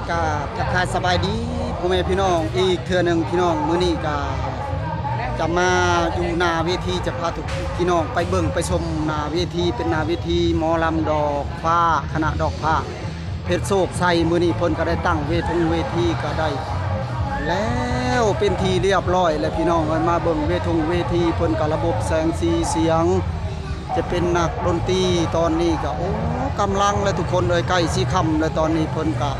ກາບທັກທາຍສະບາຍດີພໍ່ແມ່ພີ່ນ້ອງອີກເທື່ອໜຶ່ງພີ່ນ້ອງ, ມື້ນີ້ກະຈະມາຢູ່ໜ້າເວທີ ຈະພາທຸກພີ່ນ້ອງໄປເບິ່ງໄປຊົມໜ້າເວທີ ເປັນໜ້າເວທີໝໍລຳດອກຟ້າ ຄະນະດອກຟ້າ ເພັດໂຊກໄຊ. ມື້ນີ້ເພິ່ນກໍໄດ້ຕັ້ງເວທົງເວທີກໍໄດ້ແລ້ວເປັນທີ່ລຽບຮ້ອຍແລ້ວພີ່ນ້ອງເອີຍ. ມາເບິ່ງເວທົງເວທີເພິ່ນກໍລະບົບແສງສີສຽງ ຈະເປັນນັກດົນຕີຕອນນີ້ກໍ ໂອ້ ກຳລັງແລ້ວທຸກຄົນເອີຍ, ໃກ້ຊິຄ່ຳແລ້ວຕອນນີ້ ເພິ່ນກໍ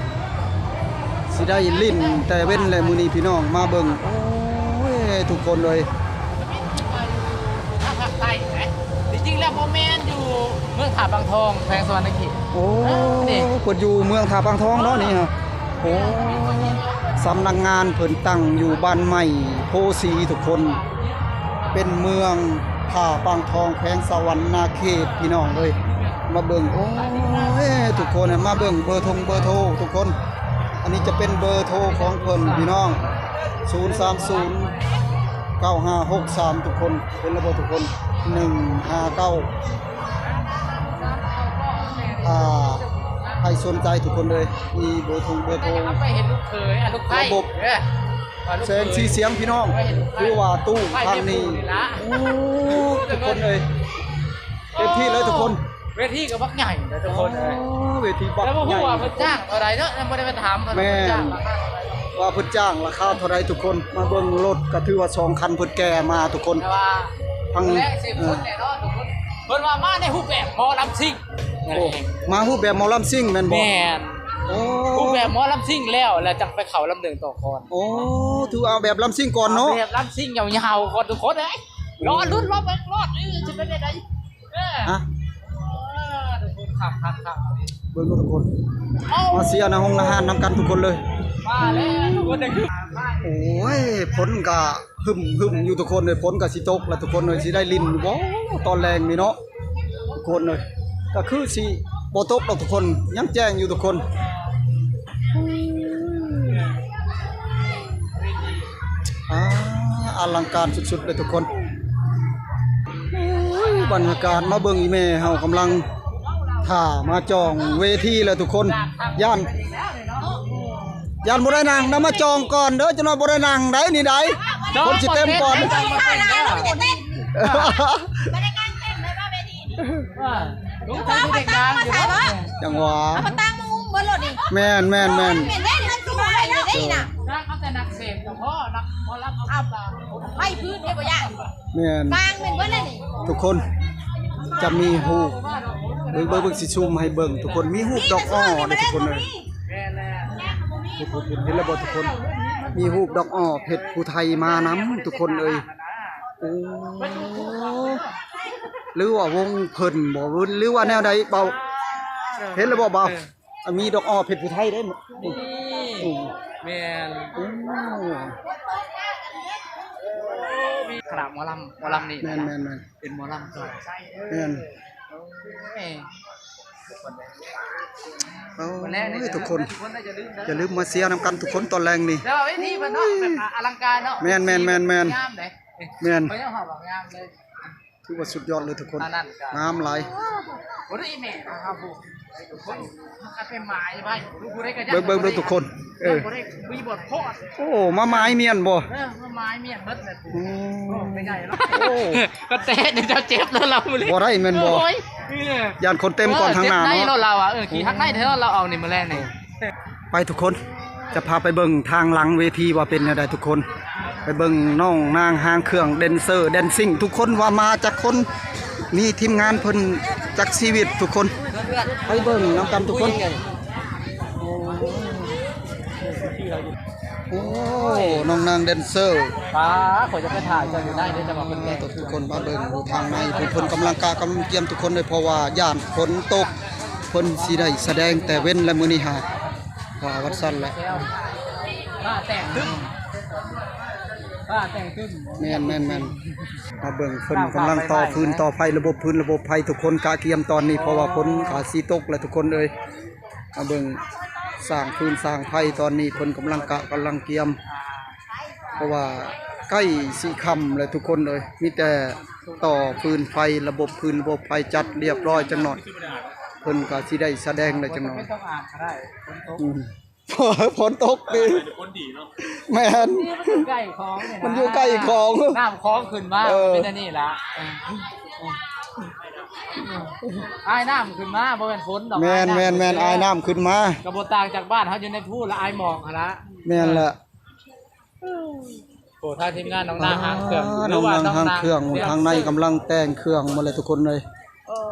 ຊິໄດ້ຫຼິ້ນແຕ່ເວັນແລ້ວມື້ນີ້ພີ່ນ້ອງ. ມາເບິ່ງ ໂອ້ຍ ທຸກຄົນເອີຍ ທີ່ຈິງແລ້ວບໍ່ແມ່ນຢູ່ເມືອງທ່າປາງທອງ ແຂວງສະຫວັນນະເຂດ. ໂອ້ ເອີ ນີ້ ເພິ່ນຢູ່ເມືອງທ່າປາງທອງເນາະນີ້ຮະ. ໂອ້ ສຳນັກງານເພິ່ນຕັ້ງຢູ່ບ້ານໃໝ່ໂພສີທຸກຄົນ ເປັນເມືອງທ່າປາງທອງ ແຂວງສະຫວັນນະເຂດພີ່ນ້ອງເອີຍ. ມາເບິ່ງ ໂອ້ຍ ທຸກຄົນ ມາເບິ່ງເບີທົງເບີໂທທຸກຄົນ. ອັນນີ້ຈະເປັນເບີໂທຂອງເພິ່ນພີ່ນ້ອງ ສູນສາມສູນ ເກົ້າຫ້າຫົກສາມ ທຸກຄົນ. ເຫັນແລ້ວບໍ່ທຸກຄົນ? ໜຶ່ງຫ້າເກົ້າ ຖ້າໃຜສົນໃຈທຸກຄົນເອີຍ ມີເບີທົງເບີໂທ ໄປເຫັນລູກເຂີຍ ອະ ລູກໃພ້ ລະບົບ ເອີ ແສງສີສຽງພີ່ນ້ອງ ຄືວ່າຕູ້ຄັ້ງນີ້ ໂອ້ ທຸກຄົນເອີຍ ເຕັມທີ່ເລີຍທຸກຄົນ. ເວທີກໍບັກໃຫຍ່ເດີທຸກຄົນເອີຍ. ໂອ້ ເວທີບັກໃຫຍ່ ແຕ່ບໍ່ຮູ້ວ່າເພິ່ນຈ້າງເທົ່າໃດເນາະ ຍັງບໍ່ໄດ້ໄປຖາມເພິ່ນ ແມ່ນ ວ່າເພິ່ນຈ້າງລາຄາເທົ່າໃດທຸກຄົນ. ມາເບິ່ງລົດກໍຖືວ່າສອງຄັນເພິ່ນແກ່ມາທຸກຄົນ ແຕ່ວ່າທາງ ມື້ແລກຊິຄົນແນ່ນອນທຸກຄົນ. ເອີ ເພິ່ນວ່າມາໃນຮູບແບບໝໍລຳຊິງ. ໂອ້ ມາຮູບແບບໝໍລຳຊິງແມ່ນບໍ່? ແມ່ນ. ໂອ້ ຮູບແບບໝໍລຳຊິງແລ້ວ ແລ້ວຈັ່ງໄປເຂົ້າລຳເດີງຕໍ່ກ່ອນ. ໂອ້ ຖືເອົາແບບລຳຊິງກ່ອນເນາະ. ແບບລຳຊິງຍາວໆກ່ອນທຸກຄົນເອີຍ. ລໍລຸ້ນ ລໍເບິ່ງ ລໍ ເອີ ຊິເປັນຈັ່ງໃດ? ຮະ? ເອີ ທຸກຄົນ ຄັກໆໆ ເບິ່ງເນາະທຸກຄົນ. ເອົ້າ ມາເຊຍໜ້າໂຮງອາຫານນຳກັນທຸກຄົນເລີຍ. ມາແລ້ວທຸກຄົນ ໂອ້ຍ ຝົນກະຫຶ້ມໆຢູ່ທຸກຄົນເອີຍ. ຝົນກະຊິຕົກແລ້ວທຸກຄົນເອີຍ. ຊິໄດ້ຫຼິ້ນຢູ່ບໍ່ຕອນແລງນີ້ເນາະທຸກຄົນເອີຍ? ກະຄືຊິບໍ່ຕົກດອກທຸກຄົນ ຍັງແຈ້ງຢູ່ທຸກຄົນ. ອາ ອະລັງການສຸດໆເລີຍທຸກຄົນ. ໂອ້ຍ ບັນຍາກາດ ມາເບິ່ງອີ່ແມ່ເຮົາກຳລັງຖ້າມາຈອງເວທີແລ້ວທຸກຄົນ. ຢ້ານ ຢ້ານບໍ່ໄດ້ນັ່ງນຳ ມາຈອງກ່ອນເດີ ຈັກໜ້ອຍບໍ່ໄດ້ນັ່ງໃດນີ້ໃດ. ຄົນຊິເຕັມກ່ອນ. ເອີ ລຸງໃສ່ເດັກນາງຢູ່ເນາະ ຈັ່ງຫວະ ເອົາປະຕາງມາມຸງເບິດໂລດນີ້. ແມ່ນໆໆ ແມ່ນເດ້ ມັນຄືບໍ່ໄດ້ເດ້ນີ້ນະ. ນາງເອົາແຕ່ນັກເສບກໍພໍ ນັກໝໍລຳເອົາໄຟພື້ນເດ້ບໍ່ຢ້ານ. ແມ່ນ ກາງແມ່ນເບິດແລ້ວນີ້. ທຸກຄົນຈະມີຮູບ ເບິ່ງໆໆ ຊິຊູມໃຫ້ເບິ່ງທຸກຄົນ ມີຮູບດອກອ້ອເດ້ທຸກຄົນເອີຍ. ເຫັນແລ້ວບໍ່ທຸກຄົນ? ມີຮູບດອກອ້ອເພັດຜູ້ໄທມານຳທຸກຄົນເອີຍ. ໂອ້ ຫຼືວ່າວົງເພິ່ນບໍ່ ຫຼືວ່າແນວໃດເບົາ? ເຫັນແລ້ວບໍ່ເບົາ? ເອີ ອ່າ ມີດອກອ້ອເພັດຜູ້ໄທເດ້. ນີ້ ໂອ້ ແມ່ນ ໂອ້ ຄະນະໝໍລຳ ໝໍລຳນີ້ນະ. ແມ່ນໆໆ ເປັນໝໍລຳເກົ່າ. ແມ່ນ ໂອ້ຍ ໂອ້ຍ ທຸກຄົນ ຢ່າລືມມາເຊຍນຳກັນທຸກຄົນຕອນແລງນີ້. ແຕ່ວ່າເວທີເພິ່ນເນາະ ແບບອະລັງການເນາະ. ແມ່ນໆໆໆ ງາມເດ້. ແມ່ນ ຂ້ອຍເອົາຫອມງາມເລີຍ. ຖືວ່າສຸດຍອດເລີຍທຸກຄົນ ງາມຫຼາຍ. ບໍ່ໄດ້ແມ່ນະ ເບິ່ງໆໆ ທຸກຄົນ. ເອີ ໂອ້ ມາໝາຍມ້ຽນບໍ່? ເອີ ມາໝາຍມ້ຽນເບິດເລີຍ. ໂອ້ ໂອ້ ກະແຕະນີ້ເຈົ້າເຈັບແລ້ວລາວ ບໍ່ໄດ້ແມ່ນບໍ່? ໂອ້ຍ ຢ້ານຄົນເຕັມກ່ອນທາງໜ້າເນາະ. ເອີ ຂີ່ຮັກໄນແທ້ລາວ ເອີ ຂີ່ຮັກໄນແທ້ລາວ ເອົານີ້ມື້ແລງນີ້. ໄປທຸກຄົນ ຈະພາໄປເບິ່ງທາງຫຼັງເວທີວ່າເປັນແນວໃດທຸກຄົນ. ໄປເບິ່ງນ້ອງນາງຫາງເຄື່ອງ ແດນເຊີ ແດນຊິງ ທຸກຄົນວ່າມາຈັກຄົນ ມີທີມງານເພິ່ນຈັກຊີວິດທຸກຄົນ. ໄປເບິ່ງນຳກັນທຸກຄົນ. ໂອ້ ນ້ອງນາງແດນເຊີ ປ້າ ຂ້ອຍຈະໄປຖ່າຍເຈົ້າຢູ່ໃນເດ້ ແຕ່ວ່າເພິ່ນແກ່ງ. ທຸກຄົນມາເບິ່ງຢູ່ທາງໃນ ເພິ່ນກຳລັງກະກຳກຽມທຸກຄົນເລີຍ ເພາະວ່າຢ້ານຝົນຕົກ. ເພິ່ນຊິໄດ້ສະແດງແຕ່ເວັນແລະມື້ນີ້ຫາ ວ່າວ່າຊັ້ນແຫຼະ. ຟ້າແຕກຕຶ້ມ ຟ້າແຕກຕຶ້ມ. ແມ່ນໆໆ ມາເບິ່ງເພິ່ນກຳລັງຕໍ່ຟືນຕໍ່ໄຟ ລະບົບຟືນລະບົບໄຟ ທຸກຄົນກະກຽມຕອນນີ້ ເພາະວ່າຝົນກະຊິຕົກແຫຼະທຸກຄົນເອີຍ. ມາເບິ່ງສ້າງຟືນສ້າງໄຟຕອນນີ້ ເພິ່ນກຳລັງກະກຳລັງກຽມ ເພາະວ່າໃກ້ຊິຄ່ຳແລ້ວທຸກຄົນເອີຍ. ມີແຕ່ຕໍ່ຟືນໄຟ ລະບົບຟືນລະບົບໄຟ ຈັດລຽບຮ້ອຍຈັກໜ່ອຍ ເພິ່ນກໍຊິໄດ້ສະແດງແລ້ວຈັກໜ່ອຍ. ອືມ ຝົນຕົກຕິ ແມ່ນ ມັນຢູ່ໃກ້ຂອງນີ້ນະ ມັນຢູ່ໃກ້ຂອງ ນ້ຳຂອງຂຶ້ນມາ ເອີ ເປັນອັນນີ້ລະ ເອີ ອາຍນ້ຳຂຶ້ນມາ ບໍ່ແມ່ນຝົນດອກ ແມ່ນ ອາຍນ້ຳ ແມ່ນ ແມ່ນ ຂຶ້ນມາ ອາຍນ້ຳຂຶ້ນມາ ກໍບໍ່ຕ່າງຈາກບ້ານເຮົາຢູ່ໃນພູລະ ອາຍໝອກຫັ້ນລະ ແມ່ນລະ ໂອ້ ທາງທີມງານນ້ອງນາງຫາງເຄື່ອງ ອ່າ ຫຼືວ່ານ້ອງນາງຫາງເຄື່ອງ ທາງໃນກຳລັງແຕ່ງເຄື່ອງໝົດແລ້ວທຸກຄົນເລີຍ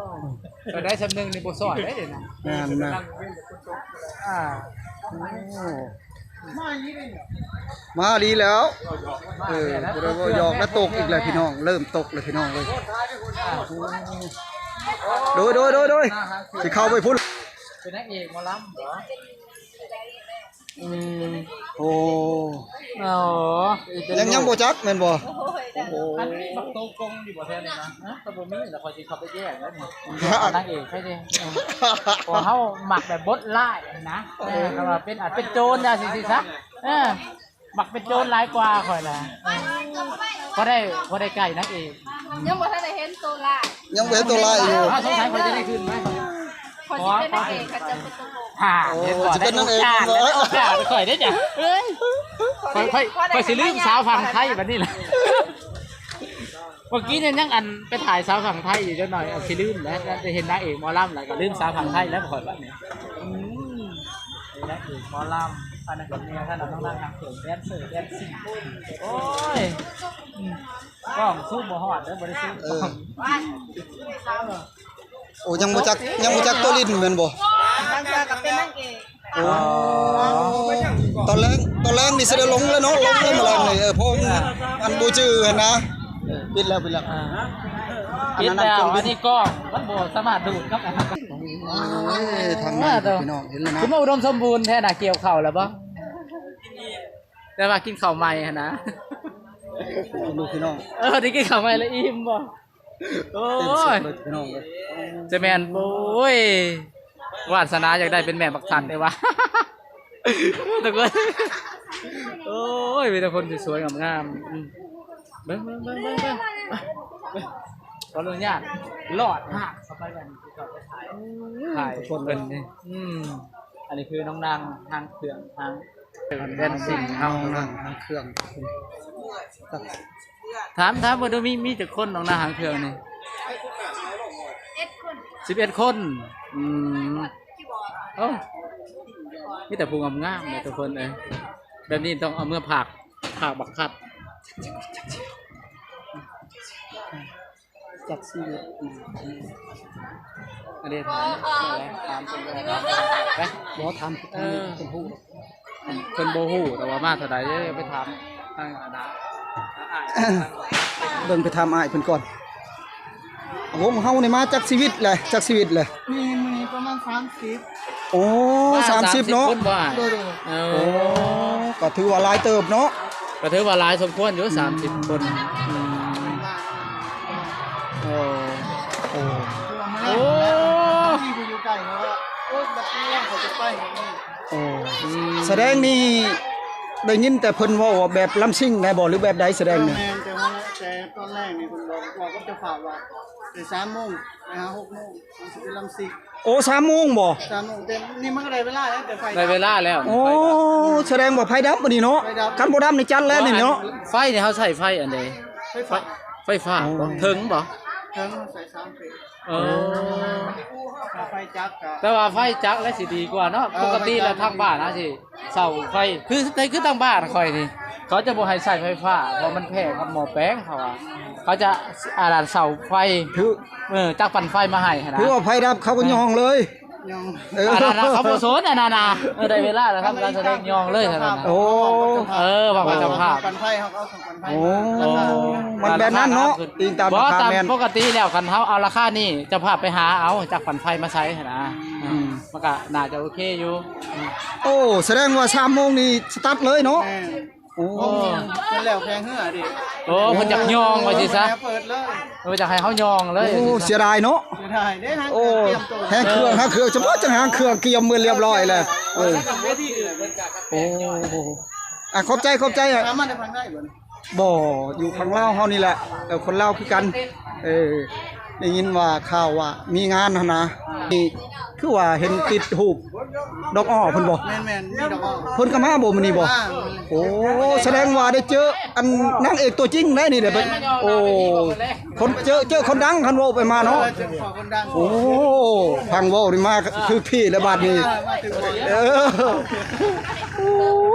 ເອີ ໄດ້ສ່ຳໜຶ່ງນີ້ບໍ່ຊ້ອຍເດ້ນະ ແມ່ນໆ ອ່າ ໂອ້ ມາດີແລ້ວ ເອີ ບໍ່ໄດ້ເວົ້າຫຍອກແລ້ວ ຕົກອີກແລ້ວພີ່ນ້ອງ ເລີ່ມຕົກແລ້ວພີ່ນ້ອງເອີຍ ໂດຍ ໂດຍ ໂດຍ ໂດຍ ຊິເຂົ້າໄປພຸ້ນ ເປັນນາງເອກໝໍລຳບໍ? ອືມ ໂອ້ ອໍ ຍັງ ຍັງບໍ່ຈັກແມ່ນບໍ່? ໂອ້ໂຫ ອັນນີ້ບັກໂຕກົງຢູ່ບໍ່ແຖວນີ້ນະ? ຮະ ກໍບໍ່ມີແລ້ວ ຂ້ອຍຊິເຂົ້າໄປແຍກແລ້ວນີ້ ນາງເອກໃຜເດ້? ເອີ ເພາະເຮົາມັກແບບບົດຮ້າຍນະ ເອີ ເອີ ຄັນວ່າເປັນ ອາດເປັນໂຈນຈັ່ງຊີ້ຊິຊະ ເອີ ມັກເປັນໂຈນຫຼາຍກວ່າຂ້ອຍນະ ພໍໄດ້ ພໍໄດ້ໃກ້ນາງເອກ ຍັງບໍ່ທັນໄດ້ເຫັນໂຕຮ້າຍ ຍັງບໍ່ເຫັນໂຕຮ້າຍຢູ່ ອ້າວ ສົງໄສຂ້ອຍຈະໄດ້ຂຶ້ນໄໝ? ຂ້ອຍຊິເປັນນາງເອກ ຂ້ອຍຈະເປັນໂຕໂກງ ໂອ້ ຊິເປັນນາງເອກ ໂອກາດ ໂອກາດຂ້ອຍເດ້ຈ້ະ ເອີຍ ຂ້ອຍ ຂ້ອຍ ຂ້ອຍຊິລືມສາວຝັ່ງໄທບັດນີ້ລະ ເມື່ອກີ້ນີ້ຍັງອັນໄປຖ່າຍສາວຝັ່ງໄທຢູ່ ຈັກໜ່ອຍຊິລືມແລ້ວ ໄດ້ເຫັນນາງເອກໝໍລຳແລ້ວກໍລືມສາວຝັ່ງໄທແລ້ວຂ້ອຍບັດນີ້ ອືມ ນາງເອກໝໍລຳ ອັນນັ້ນກໍແມ່ນ ອັນນັ້ນນ້ອງນາງຫາງເຂີນ ແດນເຊີ ແດນຊິງ ໂອ້ຍ ອືມ ກ້ອງຊູມບໍ່ຮອດເດີ ບໍ່ໄດ້ຊູມ ເອີ ໂອ້ ຍັງບໍ່ຈັກ ຍັງບໍ່ຈັກຕົວຫຼິ້ນແມ່ນບໍ່? ບາງເທື່ອກໍເປັນນາງເອກ ໂອ້ ຕອນແລງ ຕອນແລງນີ້ຊິໄດ້ລົງແລ້ວເນາະ ລົງແລ້ວມື້ແລງນີ້ ເອີ ເພາະອັນບໍ່ຈື່ຫັ້ນນະ ປິດແລ້ວ ປິດແລ້ວ ອ່າ ປິດແລ້ວ ອັນນີ້ກ້ອງມັນບໍ່ສາມາດດູດກັບອັນນັ້ນ ໂອ້ຍ ທາງໃນພີ່ນ້ອງເຫັນແລ້ວນະ ຄືວ່າອຸດົມສົມບູນແທ້ນະ ກ່ຽວເຂົ້າແລ້ວບໍ່? ແຕ່ວ່າກິນເຂົ້າໃໝ່ຫັ້ນນະ ເບິ່ງດູພີ່ນ້ອງ ເອີ ໄດ້ກິນເຂົ້າໃໝ່ແລ້ວອີ່ມບໍ່? ໂອ້ຍ ເຕັມສຸດເລີຍພີ່ນ້ອງເອີຍ ຈະແມ່ນ ໂອ້ຍ ວາດສະໜາຢາກໄດ້ເປັນແມ່ບັກທັນເດ້ວ່າ ທຸກຄົນ ໂອ້ຍ ມີແຕ່ຄົນສວຍໆງາມໆ ອືມ ເບິ່ງໆໆໆ ໄປ ຂໍອະນຸຍາດລອດຫາກເຂົ້າໄປແບບນີ້ ເຂົ້າໄປຖ່າຍ ຖ່າຍ ທຸກຄົນເລີຍ ເພິ່ນນີ້ ອືມ ອັນນີ້ຄືນ້ອງນາງຫາງເຄື່ອງ ຫາງ ແດນຊິງເຮົາ ນ້ອງນາງຫາງເຄື່ອງ ຖາມ ຖາມເບິ່ງດູ ມີ ມີຈັກຄົນນ້ອງນາງຫາງເຄື່ອງນີ້? ສິບເອັດຄົນ ສິບເອັດຄົນ ອືມ ໂອ້ ມີແຕ່ຜູ້ງາມໆເລີຍທຸກຄົນເອີຍ ແບບນີ້ຕ້ອງເອົາເມືອຝາກ ຝາກບັກຄັດ ຈັກຊີວິດ ອັນນີ້ຖາມ ຖາມເພິ່ນ ໄປ ບໍ່ ຖາມ ເອີ ເພິ່ນຮູ້ ເພິ່ນບໍ່ຮູ້ ແຕ່ວ່າມາເທົ່າໃດ ໄປຖາມທາງອັນນັ້ນ ເບິ່ງ ໄປຖາມອ້າຍເພິ່ນກ່ອນ ວົງເຮົານີ້ມາຈັກຊີວິດແຫຼະ ຈັກຊີວິດແຫຼະ? ມີມື້ນີ້ປະມານສາມສິບ ໂອ້ ສາມສິບເນາະ ໂດຍໆ ໂອ້ ກໍຖືວ່າຫຼາຍເຕີບເນາະ ກໍຖືວ່າຫຼາຍສົມຄວນຢູ່ ສາມສິບຄົນ ອືມ ໂອ້ ໂອ້ ໂອ້ ທີ່ຢູ່ໄກເນາະ ໂອ້ ບັດນີ້ເຂົາຈະໄປ ໂອ້ ສະແດງນີ້ໄດ້ຍິນແຕ່ເພິ່ນເວົ້າວ່າແບບລຳຊິງແດ່ບໍ່ ຫຼືແບບໃດສະແດງນີ້? ແມ່ນ ແຕ່ວ່າ ແຕ່ຕອນແລກນີ້ເພິ່ນບອກ ບອກກັບເຈົ້າພາບວ່າ ແຕ່ສາມໂມງ ໄປຫາຫົກໂມງ ມັນຊິເປັນລຳຊິງ ໂອ້ ສາມໂມງບໍ່? ສາມໂມງ ແຕ່ນີ້ມັນກໍໄດ້ເວລາແລ້ວ ແຕ່ໄຟ ໄດ້ເວລາແລ້ວ ໂອ້ ໄຟດັບ ສະແດງວ່າໄຟດັບມື້ນີ້ເນາະ ໄຟດັບ ຄັນບໍ່ດັບນີ້ຈັດແລ້ວນີ້ເນາະ ອັນໄຟນີ້ເຮົາໃຊ້ໄຟອັນໃດ? ໄຟຟ້າ ໄຟຟ້າ ໂອ້ ເຖິງບໍ່? ເຖິງ ເຮົາໃຊ້ສາມເຟສ ເອີ ໂອ້ ຖ້າໄຟຈັກກະ ແຕ່ວ່າໄຟຈັກແລ້ວຊິດີກວ່າເນາະ ເອີ ປົກກະຕິແລ້ວທາງບ້ານເຮົາຊິ ເສົາໄຟ ຄື ຄືທາງບ້ານຂ້ອຍນີ້ ເຂົາຈະບໍ່ໃຫ້ໃຊ້ໄຟຟ້າ ເພາະມັນແພ້ກັບໝໍ້ແປງ ເຂົາວ່າ ເຂົາຈະ ອັນນັ້ນ ເສົາໄຟ ຖື ເອີ ຈັກປັ່ນໄຟມາໃຫ້ຫັ້ນນະ ຖືວ່າໄຟດັບເຂົາກໍຍ່ອງເລີຍ ຍ່ອງ ເອີ ອັນນັ້ນນະ ເຂົາບໍ່ສົນ ອັນນັ້ນນະ ເອີ ໄດ້ເວລາແລ້ວ ທຳການສະແດງ ຍ່ອງເລີຍ ເອີ ເຮົາກໍເຈົ້າພາບ ເອີ ເຮົາກໍເຈົ້າພາບ ປັ່ນໄຟ ເຮົາກໍເອົາເສົາປັ່ນໄຟ ໂອ້ ມັນແບບນັ້ນເນາະ ອີງຕາມ ບໍ່ ຕາມ ແມ່ນ ປົກກະຕິແລ້ວ ຄັນເຮົາເອົາລາຄານີ້ ເຈົ້າພາບໄປຫາເອົາຈັກປັ່ນໄຟມາໃສ່ຫັ້ນນະ ອືມ ມັນກໍໜ້າຈະໂອເຄຢູ່ ໂອ້ ສະແດງວ່າສາມໂມງນີ້ສະຕັດເລີຍເນາະ ແມ່ນ ໂອ້ ເພິ່ນແລ້ວແຂ່ງເຮືອເດ້ ໂອ້ ເພິ່ນຢາກຍ່ອງວ່າຊີ້ຊະ ເພິ່ນຢາກໃຫ້ເຮົາຍ່ອງເລີຍ ໂອ້ ເສຍດາຍເນາະ ເສຍດາຍເດ້ ຫາງເຄື່ອງ ໂອ້ ຕຽມໂຕ ຫາງເຄື່ອງ ຫາງເຄື່ອງ ສະເພາະຈັກຫາງເຄລື່ອງກຽມໝົດລຽບຮ້ອຍແລ້ວ ເອີ ໂອ້ ອ່ະ ຂອບໃຈ ຂອບໃຈ ຖາມມາແຕ່ທາງໃດບໍ່? ບໍ່ ຢູ່ຝັ່ງລາວເຮົານີ້ແຫຼະ ເອີ ຄົນລາວຄືກັນ ເອີ ໄດ້ຍິນວ່າຂ່າວວ່າມີງານຫັ້ນນະ ນີ້ ຄືວ່າເຫັນຕິດຮູບດອກອ້ອເພິ່ນບໍ່? ແມ່ນໆ ມີດອກອ້ອ ເພິ່ນກໍມາບໍ່ມື້ນີ້ບໍ່? ມາ ໂອ້ ສະແດງວ່າໄດ້ເຈີອັນນາງເອກຕົວຈິງໄດ໋ນີ້ແຫຼະ. ໂອ້ ຄົນເຈີ ເຈີຄົນດັງ ຄັນເວົ້າໄປມາເນາະ. ເອີ ເຈີຄົນດັງ ໂອ້ ຟັງເວົ້ານີ້ມາຖືກທີ່ແລ້ວບາດນີ້. ເອີ ໂອ້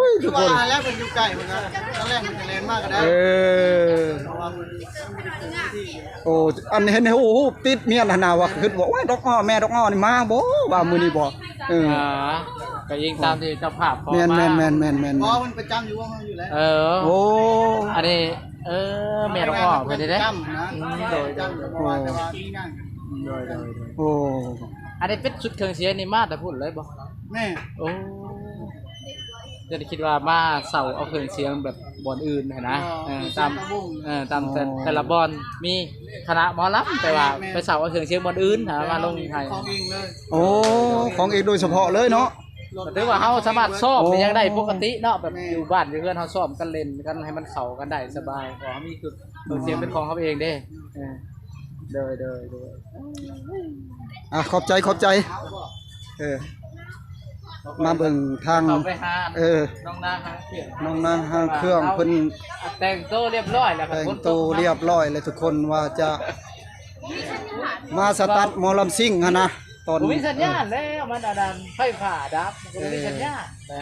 ຍ ທຸກຄົນ ວ່າແລ້ວເພິ່ນຢູ່ໃກ້ ເພິ່ນກໍຕອນແລກເພິ່ນກໍແລ່ນມາກໍໄດ້. ເອີ ໂອ້ ອັນເຫັນຮູບຕິດມຽນຫັ້ນນະ ວ່າຄິດວ່າ ໂອ້ຍ ດອກອ້ອ ແມ່ດອກອ້ອນີ້ມາບໍ່ ວ່າມື້ນີ້ບໍ່? ເອີ ອ່າ ກໍອີງຕາມທີ່ເຈົ້າພາບຂໍມາ. ແມ່ນໆໆໆໆ ບໍ່ ມັນປະຈຳຢູ່ວົງເຮົາຢູ່ແລ້ວ. ເອີ ໂອ້ ອັນນີ້ ເອີ ແມ່ດອກອ້ອເພິ່ນນີ້ເດ້. ປະຈຳນະ ອືມ ໂດຍໆ ປະຈຳ ເພາະວ່າແຕ່ວ່າມີງານ. ໂດຍໆໆ ໂອ້ ອັນນີ້ເປັນຊຸດເຄື່ອງສຽງນີ້ມາແຕ່ພຸ້ນເລີຍບໍ່? ແມ່ນ. ໂອ້ ຈະໄດ້ຄິດວ່າມາເຊົ່າເອົາເຄື່ອງສຽງແບບບ່ອນອື່ນຫັ້ນນະ. ເອີ ເອີ ຕາມ ເອີ ຕາມແຕ່ ອໍ ແຕ່ລະບ່ອນມີຄະນະໝໍລຳ ແຕ່ວ່າ ແມ່ນໆ ໄປເຊົ່າເອົາເຄື່ອງສຽງບ່ອນອື່ນຫັ້ນ ແມ່ນໆ ມາລົງໃຫ້ ເປັນຂອງເອງເລີຍ. ໂອ້ ຂອງເອງໂດຍສະເພາະເລີຍເນາະ. ກໍຖືວ່າເຮົາສາມາດຊ້ອມ ໂອ້ ໄດ້ຫຍັງໄດ້ປົກກະຕິເນາະ ແບບ ແມ່ນ ຢູ່ບ້ານຢູ່ເຮືອນເຮົາຊ້ອມກັນ ຫຼິ້ນກັນໃຫ້ມັນເຂົ້າກັນໄດ້ສະບາຍ ເພາະເຮົາມີເຄື່ອງສຽງ ອໍ ເປັນຂອງເຮົາເອງເດ້. ເອີ ໂດຍໆໆ ອ່ະ ຂອບໃຈ ຂອບໃຈ. ເອີ ມາເບິ່ງທາງ ເຂົ້າໄປຫາ ເອີ ນ້ອງນາງຫາງເຄື່ອງ ນ້ອງນາງຫາງເຄື່ອງ ເພິ່ນແຕ່ງໂຕລຽບຮ້ອຍແລ້ວ ແຕ່ງໂຕລຽບຮ້ອຍແລ້ວ ທຸກຄົນວ່າຈະມາສະຕັດໝໍລຳຊິງຫັ້ນນະ. ຕອນ ບໍ່ມີສັນຍານແລ້ວ ມັນອັນນັ້ນ ໄຟຟ້າດັບ ບໍ່ມີສັນຍານ. ເອີ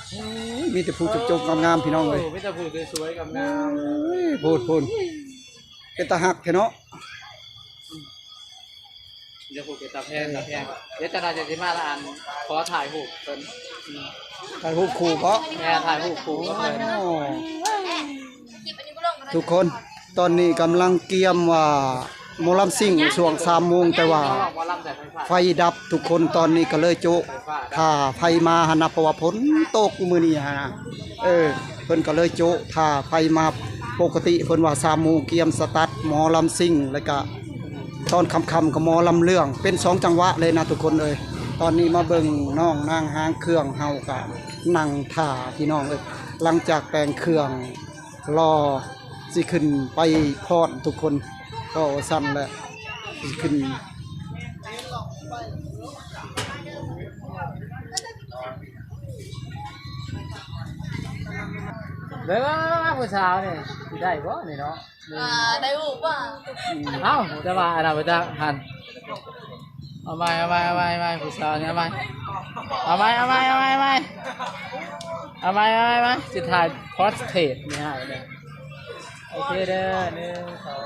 ໂອ້ຍ ມີແຕ່ຜູ້ຈົບໆງາມໆ ພີ່ນ້ອງເອີຍ. ໂອ້ ມີແຕ່ຜູ້ສວຍໆງາມໆ. ໂອ້ຍ ໂພດ ໂພດ ເປັນຕາຮັກແທ້ເນາະ. ດຽວຜູ້ເປັນຕາແພງ ຕາແພງ ດຽວເຈົ້າໜ້າຈະຊິມາລະອັນ ຂໍຖ່າຍຮູບເພິ່ນ. ອືມ ຖ່າຍຮູບຄູ່ບໍ? ແມ່ນ ຖ່າຍຮູບຄູ່ກັບເພິ່ນ. ໂອ້ ທຸກຄົນ ຕອນນີ້ກຳລັງກຽມວ່າໝໍລຳຊິງຊ່ວງສາມໂມງ ແຕ່ວ່າໄຟດັບທຸກຄົນ ຕອນນີ້ກໍເລີຍໂຈະຖ້າໄຟມາຫັ້ນນະ ເພາະວ່າຝົນຕົກມື້ນີ້ຫັ້ນນະ. ເອີ ເພິ່ນກໍເລີຍໂຈະຖ້າໄຟມາ ປົກກະຕິເພິ່ນວ່າສາມໂມງກຽມສະຕັດໝໍລຳຊິງ ແລ້ວກະຕອນຄ່ຳໆກໍໝໍລຳເລື່ອງ ເປັນສອງຈັງຫວະເລີຍນະທຸກຄົນເອີຍ. ຕອນນີ້ມາເບິ່ງນ້ອງນາງຫາງເຄື່ອງເຮົາກະນັ່ງຖ້າ ພີ່ນ້ອງເອີຍ ຫຼັງຈາກແປງເຄື່ອງ ລໍຊິຂຶ້ນໄປຟ້ອນທຸກຄົນ ກໍວ່າຊັ້ນແຫຼະ ຊິຂຶ້ນ. ເດີ ຜູ້ສາວນີ້ ຊິໄດ້ບໍ່ນີ້ເນາະ? ອ່າ ໄດ້ຮູ້ວ່າ ເອົ້າ ແຕ່ວ່າອັນນັ້ນບໍ່ຈັກຫັ້ນ. ເອົາໃໝ່ ເອົາໃໝ່ ເອົາໃໝ່ ເອົາໃໝ່ ຜູ້ສາວນີ້ ເອົາໃໝ່ ເອົາໃໝ່ ເອົາໃໝ່ ເອົາໃໝ່ ເອົາໃໝ່ ເອົາໃໝ່ ເອົາໃໝ່ ຊິຖ່າຍພອດເທຣດນີ້ໃຫ້ເດີ. ໂອເຄເດີ ໜຶ່ງ ສອງ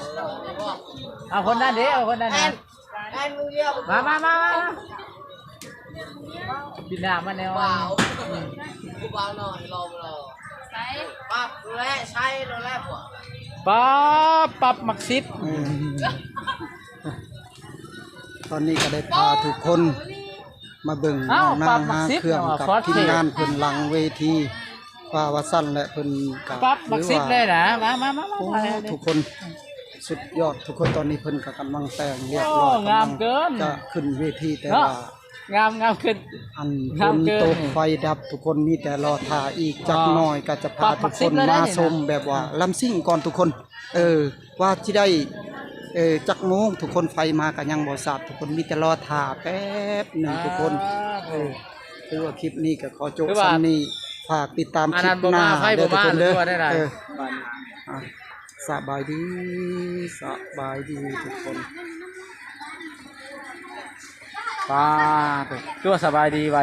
ເອົາຄົນນັ້ນເດ້ ເອົາຄົນນັ້ນເດ້. ມາ ມາ ມາ ມາ ມາ ປີໜ້າມາແນວ ຜູ້ບ່າວ ຜູ້ບ່າວນ້ອຍ ລໍບໍ່ລໍ? ໃສ ປັບແລະ ໃສ່ໂລດແລະ ພວກ ປັບ ປັບໝາກສິບ. ອືມ ຕອນນີ້ກໍໄດ້ພາທຸກຄົນມາເບິ່ງ ເອົ້າ ນ້ອງນາງຫາງເຄື່ອງກັບທີມງານເພິ່ນຫຼັງເວທີ ວ່າ ວ່າຊັ້ນແຫຼະ ເພິ່ນກໍ ປັບໝາກສິບເລີຍນະ. ມາ ມາ ມາ ມາ ໂອ້ ມາ ມາ ທຸກຄົນ ສຸດຍອດທຸກຄົນ. ຕອນນີ້ເພິ່ນກໍກຳລັງແຕ່ງລຽບຮ້ອຍ ໂອ້ ກຳລັງຈະຂຶ້ນເວທີ ແຕ່ວ່າ ງາມ ງາມຂຶ້ນ ອັນ ຝົນຕົກ ໄຟດັບ ທຸກຄົນມີແຕ່ລໍຖ້າ ອີກຈັກໜ້ອຍກໍຈະພາທຸກຄົນມາຊົມແບບວ່າລຳຊິງກ່ອນທຸກຄົນ ເອີ ວ່າຊິໄດ້ ເອີ ຈັກໂມງ ທຸກຄົນ ໄຟມາກໍຍັງບໍ່ຊາບ ທຸກຄົນມີແຕ່ລໍຖ້າແປັບໜຶ່ງທຸກຄົນ. ເອີ ຖືວ່າຄລິບນີ້ກໍຂໍຈົບສ່ຳນີ້ ຝາກຕິດຕາມຄລິບໜ້າເດີທຸກຄົນເດີ. ເອີ ອ່ະ ສະບາຍດີ ສະບາຍດີທຸກຄົນ. ປາດ ຕົວະ ສະບາຍດີໄວ.